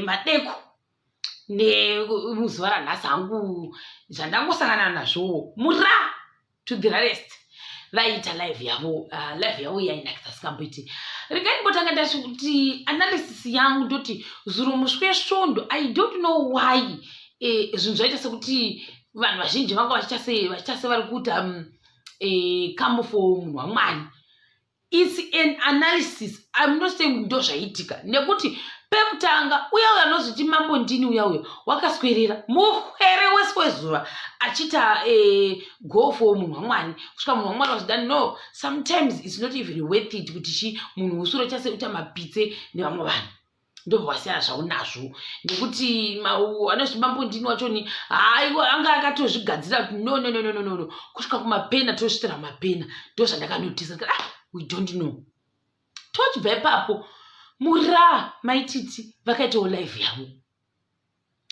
Madeko nemuzuva ranhasi hangu zvandangosangana nazvowo mura to the rarest vaita live yavo, live yavo yainakisa singamboiti. Regai ndibotanga ndati kuti analysis yangu ndoti zuro muswe svondo, I don't know why zvinhu zvaita sekuti vanhu vazhinji vanga vachiita se vari kuita come for munhu waMwari. It's an analysis, I'm not saying ndo zvaitika, nekuti pekutanga uya uyo anozoti Mambo Ndini, uya uyo wakaswerera muhwere wese wezuva achiita go for munhu waMwari, kusvika munhu waMwari wazvida. No, sometimes it's not even worth it kuti chi munhu usure chase uita mapitse nevamwe vanhu, ndobva wasiyana zvavo nazvo, nekuti anozvi Mambo Ndini wachoni haiwa, anga akatozvigadzira kuti no, no, no, no, no, no, kusvika kumapena, tosvitira kumapena. Ndo zvandakanotisa. Ah, we don't know. Tochibva ipapo, mura Maititi vakaitawo live yavo.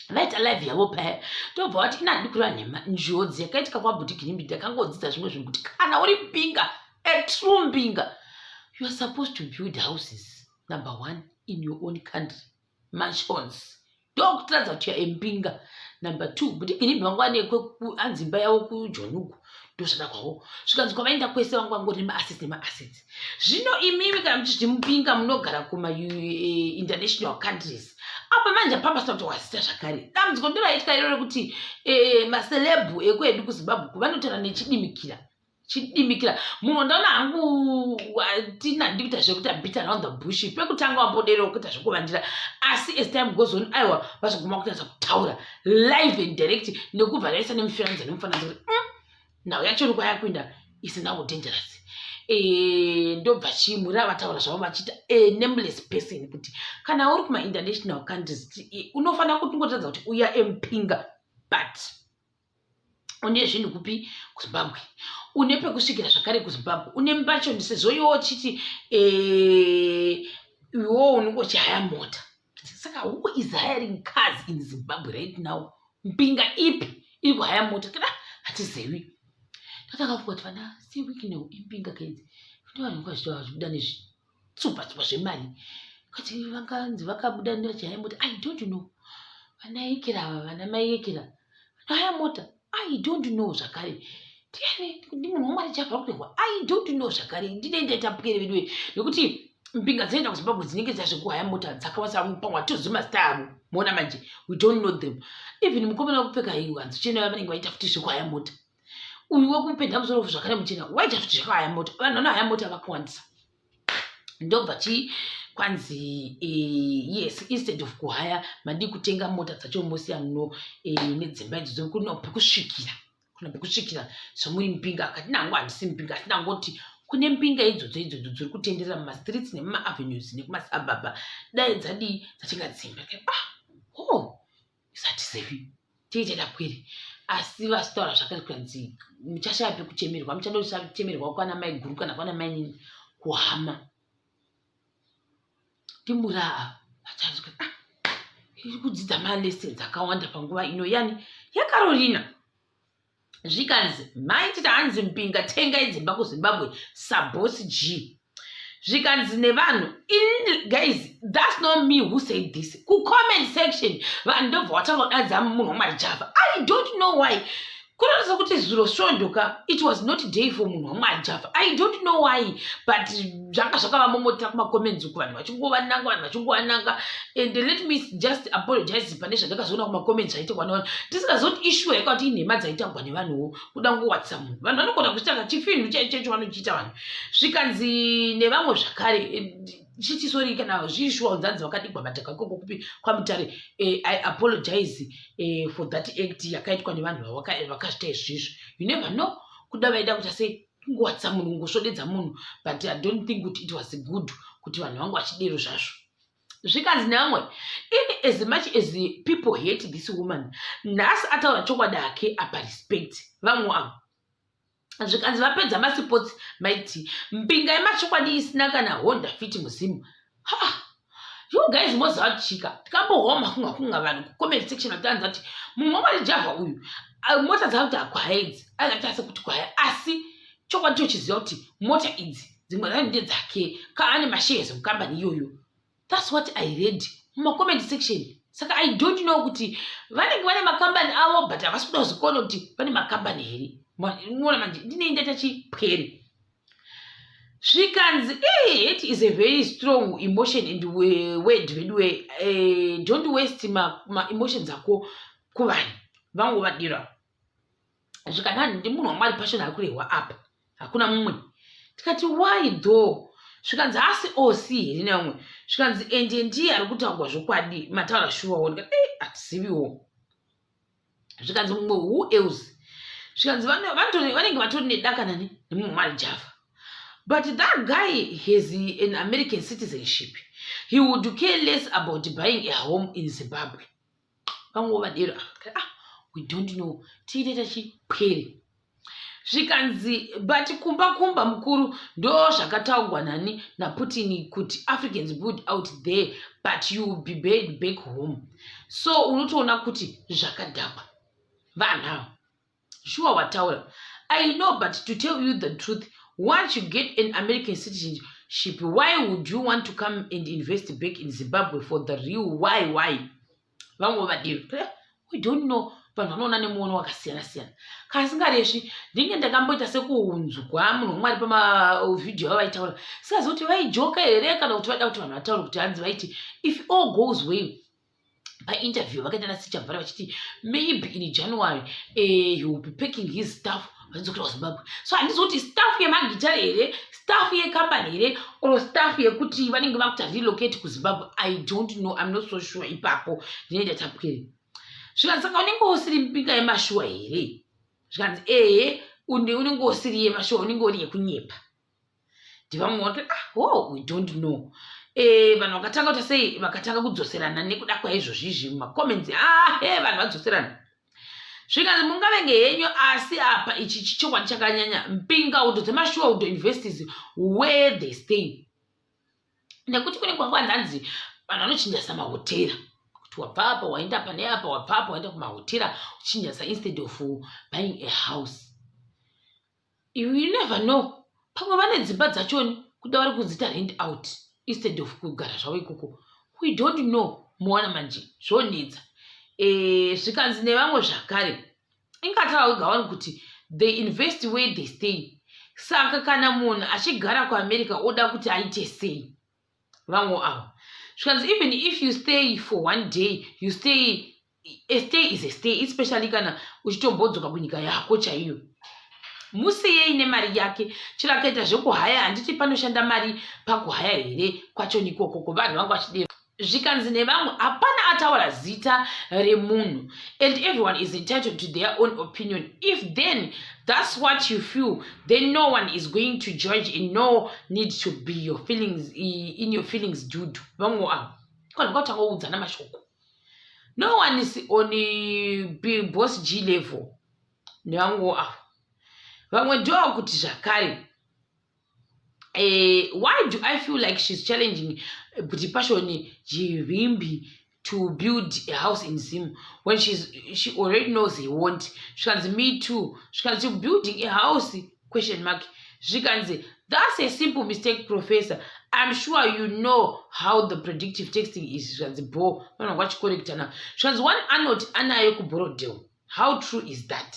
Vaita live yavo paya, tobva vati ina kureva nhema. Njodzi yakaitika kwaBhuti Ginimbi, ndakangodzidza zvimwe zvinhu kuti kana uri mbinga, a true mbinga, you are supposed to build houses, number one, in your own country, mansions, ndokutiradza kuti you are mbinga. Number two, Bhuti Ginimbi vangu vane anzimba yavo kuJonuku, ndozvada kwavo. Zvikanzi kwavaenda kwese vangu vangori nemaassets, nemaassets. Zvino imimi kana muchizviti mupinga, munogara kuma international countries, apa manje apapa sina kuti wazita zvakare. Dambudziko ndoraitika iro rekuti maceleb ekwedu kuZimbabwe vanotaura nechidimikira chidimikira. Munhu ndaona hangu tina ndikuita zvekuita beat around the bush. Pekutanga wambodero kuita zvekuvandira, asi as time goes on, aiwa, vazoguma kutatsa kutaura live and direct, nekubva raisa nemufananidzo, nemufananidzo kuti nhau yacho iri kwayakuenda is now dangerous. Ndobva chimura vataura zvavo vachiita a nameless person kuti kana uri kumainternational countries, unofanira kuti ungotaridza kuti uya empinga, but une zvinhu kupi? KuZimbabwe. Une pekusvikira zvakare kuZimbabwe, une mbacho, sezvo iwo chiti iwowo unenge uchihaya mota. Saka who is hiring cars in Zimbabwe right now? Mbinga ipi iri kuhaya mota? Kana hatizivi. Tatakafunga kuti vana seWicknell imbinga kaidzi, ndo vanhu vazvita vachibuda nezvitsupa tsupa zvemari, kati vanganzi vakabuda vachihaya mota. I don't know. Vana Yekera ava, vana mai Yekera vanohaya mota, I don't know zvakare. Ndiani? Ndi munhu waMwari chabva kurehwa. I don't know zvakare. Ndine ndaita pwere veduwe, nekuti mbinga dzinoenda kuZimbabwe dzinenge dzazvekuhaya mota dzakawasa, pamwe hatizozivi mazita avo. Moona manje, we don't know them. Even mukomana wekupfeka hanzu chena, vanenge vaita futi zvekuhaya mota. Uyu wekupenda musoro zvakare muchena waita futi zvekuhaya mota. Vanhu vanohaya mota vakawandisa. Ndobva chi kwanzi yes, instead of kuhaya, madi kutenga mota dzacho, mosiya muno nedzimba idzodzo kuno pekusvikira, kuna pekusvikira zvamuri mbinga. Akati nangu handisi mbinga, asi ndangoti kune mbinga idzodzo idzodzo dziri kutenderera mumastreets nemumaavenues nekumasabhabha, dai dzadii dzatenga dzimba. Ah, oh, isatizivi tiite pwere. Asi vasitaura zvakare kuranzi muchashaya pekuchemerwa, muchandochemerwa kwana mai guru kana kwana mai nini kuhama. Ndimura ah, iri kudzidza malessons akawanda panguva ino yani yaCarolina. Zvikanzi maititi hanzi mbinga tengai dzimba kuZimbabwe saBoss G. Zvikanzi nevanhu, guys, that's not me who said this. Kucomment section vanhu ndobva watanga kudanza munhu waMwari Java. I don't know why. Kunoratidza kuti zuro svondoka it was not day for munhu waMwari Java. I don't know why, but zvanga zvakavamomotera kumacomments uku, vanhu vachingovananga, vanhu vachingovananga. And let me just apologize pane zvandakazoona kumacomments zvaiitwa nevanhu, tisingazoti issue yaka kuti inhema dzaitangwa nevanhuwo kuda ngowatisa munhu. Vanhu vanogona kuchitanga chifinhu chaicho vanochiita vanhu. Zvikanzi nevamwe zvakare, chiti sorry kana zviri shuwa, nzanzi vakadigwa madhaka ikoko kupi, kwaMutare. I apologize for that act yakaitwa nevanhu vakazvita izvizvo. You never know, kuda vaida kuita sei, kungowatisa munhu, kungosvodedza munhu, but I don't think kuti it was good kuti vanhu vangu vachidero zvazvo. Zvikanzi nevamwe, in as much as people hate this woman, nhasi ataura chokwadi hake apa, respect vamwe avo. Zvikanzi vapedza masipotsi maiti mbinga yemachokwadi isina kana Honda Fit muzimu. Ha, you guys, moziva kuchika tikambohwa makunga kunga vanhu kucomment section vatianza kuti mumwe waMwari Java uyu, mota dzakuti hakuhaya idzi, akaita sekuti kuhaya, asi chokwadi tochiziva kuti mota idzi dzimwe dzacho ndedzake, kaane mashares mukambani iyoyo. That's what I read mumacomment section. Saka I don't know kuti vanenge vane makambani avo, but havasi kuda kuzvikona kuti vane makambani here. Muona manje ndinei ndaita chipwere. Zvikanzi hate is a very strong emotion and word veduwe. Don't waste maemotions ma ako kuvanhu vangu vadira. Zvikanzi ndi munhu waMwari Passion ari kurehwa apa, hakuna mumwe. Tikati, "Why though?" Zvikanzi, "Haasi oc here nevamwe?" Zvikanzi, "Ende ndiye ari kutaurwa zvokwadi, mataura shuwawo." Ndikati, "E, hatiziviwo." Zvikanzi, "Mumwe who else?" Zvikanzi, "Vanenge vatori nedaka nani nemumwe Mwari Java, but that guy has an American citizenship. He would care less about buying a home in Zimbabwe." Vamwe vadero. Ah, we don't know, tiite tachipwere. Zvikanzi, "But kumba kumba mukuru, ndo zvakataurwa nani naPutin kuti Africans build out there, but you will be buried back home." So unotoona kuti zvakadhakwa vanhu ava. Sure, wataura, I know, but to tell you the truth, once you get an American citizenship, why would you want to come and invest back in Zimbabwe for the real? Why? Vamwe vadero. We don't know, vanhu vanoona nemuono wakasiyana siyana. Kasingaresvi, ndinge ndakamboita sekuunzwa munhu wamwari pamavhidhiyo avo vaitaura, singazivi kuti vaijoka here kana kuti vaida kuti vanhu vataure kuti hanzi vaiti if all goes well. Painterview vakaita naSichabvara vachiti maybe in January he will be packing his stuff vachidzokera kuZimbabwe. So handizi kuti staff yemagitare here, staff yecompany here, or staff yekuti vanenge vakuita relocate kuZimbabwe. I don't know, I'm not so sure ipapo, ndinoita tapwere. Zvikanzi, "Saka unenge usiri mbinga yemashuwa here?" Zvikanzi, "Ehe, unenge usiri yemashuwa, unenge uri yekunyepa." Ndivamwe vati, "Ah, oh, we don't know." Vanhu vakatanga kuita sei, vakatanga kudzoserana nekuda kwaizvozvizvi mumacomments. Ah, he, vanhu vadzoserana. Zvikanzi, "Mungavenge henyu, asi apa ichi chichokwadi chakanyanya. Mbinga udo dzemashuwa udo investors where they stay, nekuti kune kwakwanzanzi vanhu vanochinjasa mahotera kuti wabva apa waenda pane apa, wabva apa waenda kumahotera uchichinjasa instead of buying a house. You never know, pamwe vane dzimba dzachoni, kuda vari kudzita rent out instead of kugara zvavo ikoko. We don't know." Muona manje zvonetsa. Zvikanzi nevamwe zvakare, ingataura wega wani kuti they invest where they stay. Saka kana munhu achigara kuAmerica oda kuti aite sei? Vamwe ava. Zvikanzi, "Even if you stay for one day, you stay. A stay is a stay, especially kana uchitombodzoka kunyika yako chaiyo. Musiyei nemari yake, chiro akaita zvekuhaya, handiti panoshanda mari pakuhaya here kwacho nikokoko?" Vanhu vanga vachidero. Zvikanzi nevamwe, hapana ataura zita remunhu and everyone is entitled to their own opinion. If then that's what you feel, then no one is going to judge and no need to be your feelings in your feelings, dude. Vamwe avo vanhu kwatanga kuudzana mashoko. No one is on Boss G level nevamwewo avo. Vamwe ndo kuti zvakare, why do I feel like she's challenging kuti Passion Jivimbi to build a house in Zim when she already knows he won't? Zvikanzi, "Me too." Zvikanzi, "Building a house question mark?" Zvikanzi, "That's a simple mistake, professor. I'm sure you know how the predictive texting is." Zvikanzi, "Bo vanhu vachikorektana." Zvikanzi, "One anoti anayo kuBorrowdale. How true is that?"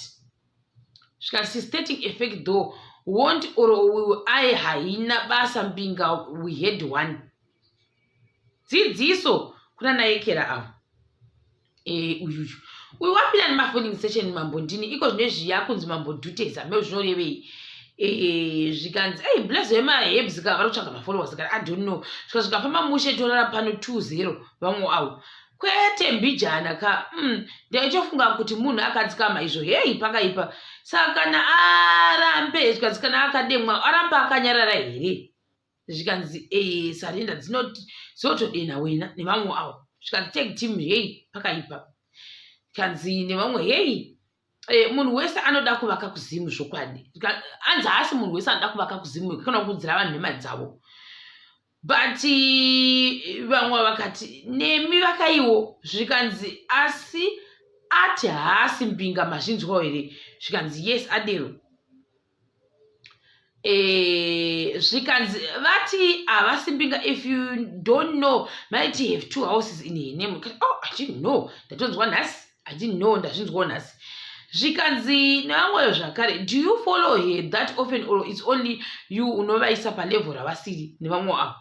Zvikanzi, "Stating a fact though. Won't or will I, haina basa. Mbinga we had one." Dzidziso kuna naekera avo. Uyuyu uyu wapinda nemafilling station mambo ndini iko zvino yakunzi Mambo Dhuteza me zvinorevei? Zvikanzi, ei, blaze vemahebs ka vari kutsvaga mafollowers kana, I don't know. Svika zvikafamba mushe, torara pano 20. Vamwe avo, kwete mbijana ka. Ndaichofunga kuti munhu akadzikama izvo. Hei, pakaipa. Saka kana arambe, zvikanzi, kana akademwa aramba akanyarara here? Zvikanzi, sarenda dzinotodena wena nevamwe avo. Zvikanzi, "Tag team." Hei, pakaipa. Zvikanzi nevamwe, hei, munhu wese anoda kuvaka kuZimu zvokwadi. Anzi haasi munhu wese anoda kuvaka kuZimu kana kuudzira vanhu nemari dzavo, but vamwe vakati nemi vakaiwo. Zvikanzi, "Asi ati haasi mbinga, mazvinzwawo here?" Zvikanzi, "Yes, adero." Zvikanzi vati havasi mbinga. If you don't know, might have two houses in her name. Oh, I didn't know, ndatonzwa nhasi. I didn't know, ndazvinzwawo nhasi. Zvikanzi nevamweyo zvakare, do you follow her that often or it's only you unovaisa palevel ravasiri nevamwe avo?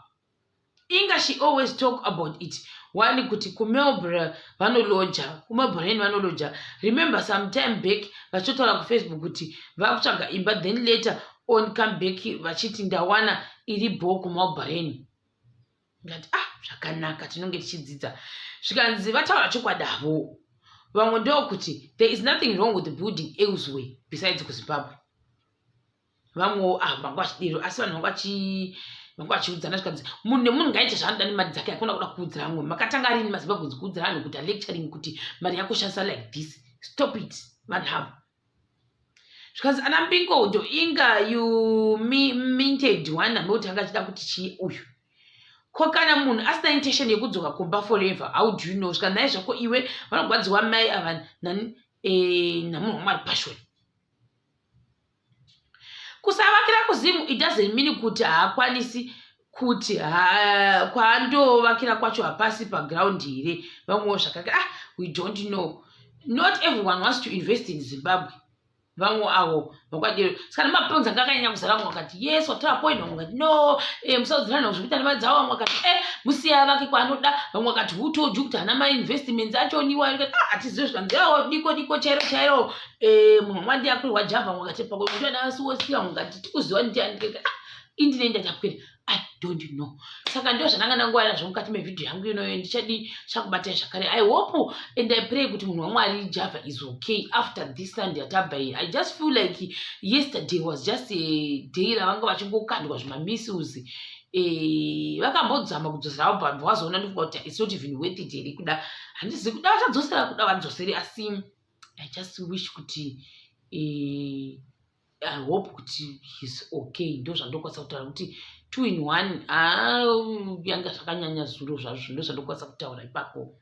Inga she always talk about it one kuti kuMelbourne vanoloja, kuMelbourne vanoloja. Remember some time back vachitotaura kuFacebook kuti vakutsvaga imba, then later on come back vachiti ndawana iri bho kuMelbourne. Ngati ah, zvakanaka, tinonge tichidzidza. Zvikanzi vataura chokwadi havo vamwe ndokuti there is nothing wrong with the building elsewhere besides kuZimbabwe. Vamwewo ah, vanga vachidero, asi vanhu vanga vachiudzana. Zvikanzi munhu nemunhu ngaite zvaanoda nemari dzake, hakuna kuda kuudzira vamwe. Makatanga rini maZimbabwe kuudzira vanhu kuti lecturing kuti mari yako shandisa like this? Stop it, vanhu avo. Zvikanzi ana mbingodo inga you minted one amekuti anga achida kuti chii uyu? Ko kana munhu asina intention yekudzoka kumba forever, how do you know? Zvikanzi nai zvako iwe, vanogwadziwa mai ava nani namunhu waMwari Passion. Kusavakira kuZimu, it doesn't mean kuti haakwanisi kuti kwaandovakira kwacho hapasi paground here? Vamwewo zvakaka ah, we don't know, not everyone wants to invest in Zimbabwe. Vamwe avo vakadero. Saka nemaponzi anga akanyanya kuzara. Vamwe vakati yes, watora point. Vamwe vakati no, musaudzira vanhu zvekuita nemari dzavo. Vamwe vakati musiya vake kwaanoda. Vamwe vakati who told you kuti haana mainvestments achoniwa? Ah, hatizivi. Zvikanzi diko diko chairo chairo, munhu wamwandi akurirwa Java. Vamwe vakati pamwe ndianasiwosi. Vamwe vakati tikuziva ndiani. Ah, indinei ndachapwera, I don't know. Saka ndo zvandanga ndanguva nazvo mukati mevhidhiyo yangu inoyo. Ndichadi chakubatai zvakare. I hope and I pray kuti munhu waMwari Java is okay after this Sunday yatabva iyi. I just feel like yesterday was just a day ravanga vachingokandwa zvimamissiles. Vakambodzama kudzosera vabva vazoona, ndifunga kuti it's not even worth it here. Kuda handizivi, kuda vachadzosera, kuda vadzosere, asi I just wish kuti I hope kuti he's okay. Ndo zvandokwanisa kutaura kuti two in one yanga zvakanyanya zuro zvazvo. Ndo zvandokwanisa kutaura ipapo.